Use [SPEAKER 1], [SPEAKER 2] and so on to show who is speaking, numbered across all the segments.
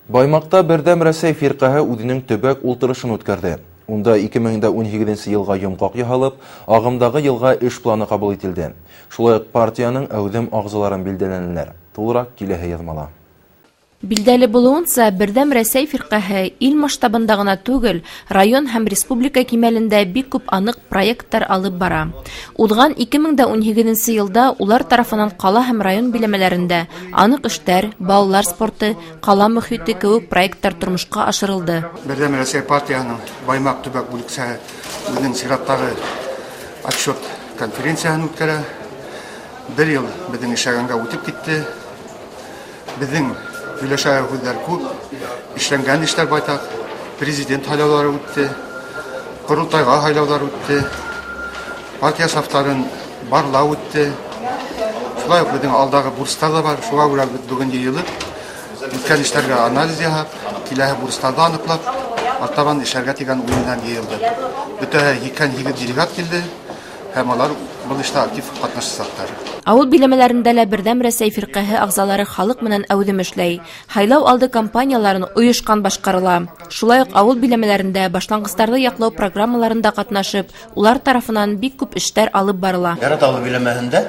[SPEAKER 1] Баймаҡта Берҙәм Рәсәй фирҡәһе үҙенең төбәк ултырышын үткәрҙе. Унда 2018 йылға йомғаҡ яһалып, ағымдағы йылға эш планы ҡабул ителде. Шулай уҡ партияның әүҙем ағзаларын билдәләнеләр. Тулыраҡ киләһе яҙмала.
[SPEAKER 2] Билдәле булыуынса, Берҙәм Рәсәй фирҡәһе ил масштабында ғына түгел, район һәм республика кимәлендә бик күп аныҡ проекттар алып бара. Уҙған 2018 йылда улар тарафынан ҡала һәм район биләмәләрендә аныҡ эштәр, балалар спорты, ҡала мөхите кеүек проекттар тормошҡа ашырылды.
[SPEAKER 3] Берҙәм Рәсәй партияһының Баймаҡ төбәк бүлексәһе үҙенең сираттағы отчет конференцияһын үткәрә. Бер йыл беҙҙең эшләгәнгә үтеп китте. Беҙҙең һөйләшә һүҙҙәр күп, эшләнгән эштәр байтаҡ. Президент һайлауҙары үтте, ҡоролтайға һайлауҙар үтте, партия сафтарын барлау үтте. Шулай уҡ беҙҙең алдағы бурыстар ҙа бар. Шуға күрә беҙ бөгөн йыйылып, үткән эштәргә анализ яһап, киләһе бурыстарҙы аныҡлап, артабан эшләргә тигән уй менән йыйылдыҡ. Бөтәһе 88 делегат килде һәм алар был эштә актив ҡатнашасаҡтар.
[SPEAKER 2] Ауыл биләмәләрендә лә Берҙәм Рәсәй фирҡәһе ағзалары халыҡ менән әүҙем эшләй. Һайлау алды кампанияларын ойошҡан башҡарыла. Шулай уҡ ауыл биләмәләрендә башланғыстарҙы яҡлау программаларында ҡатнашып, улар тарафынан бик күп эштәр алып барыла.
[SPEAKER 4] Ярат ауыл биләмәһендә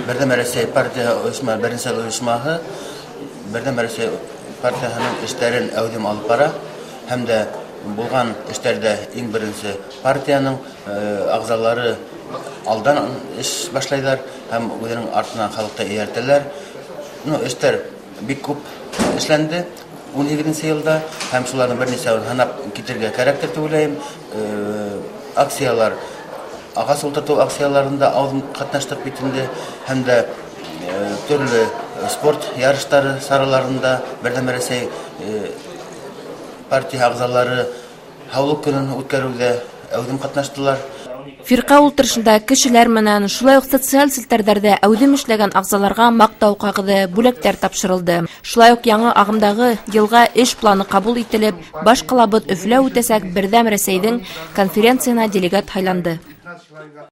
[SPEAKER 4] Берҙәм Рәсәй партияһы ойошма беренсе ойошмаһы Берҙәм Рәсәй партияһының эштәрен әүҙем алып бара һәм дә булған эштәрҙә иң беренсе партияның ағзалары алдан эш башлайҙар һәм үҙенең артынан халыҡты эйәртәләр. Ну, эштәр бик күп эшләнде 18 йылда һәм шуларҙың бер нисәүен һанап китергә кәрәктер тип уйлайым. Акциялар, ағас ултыртыу акцияларында ауҙым ҡатнаштыҡ бит инде һәм дә төрлө спорт ярыштары сараларында Берҙәм Рәсәй партия ағзалары һаулыҡ көнөн үткәреүҙә әүҙем ҡатнаштылар.
[SPEAKER 2] Фирҡә ултырышында кешеләр менән, шулай уҡ социаль селтәрҙәрҙә әүҙем эшләгән ағзаларға маҡтау ҡағыҙы, бүләктәр тапшырылды. Шулай уҡ яңы ағымдағы йылға эш планы ҡабул ителеп, баш ҡалабыҙ Өфөлә үтәсәк Берҙәм Рәсәйҙең конференцияһына делегат һайланды.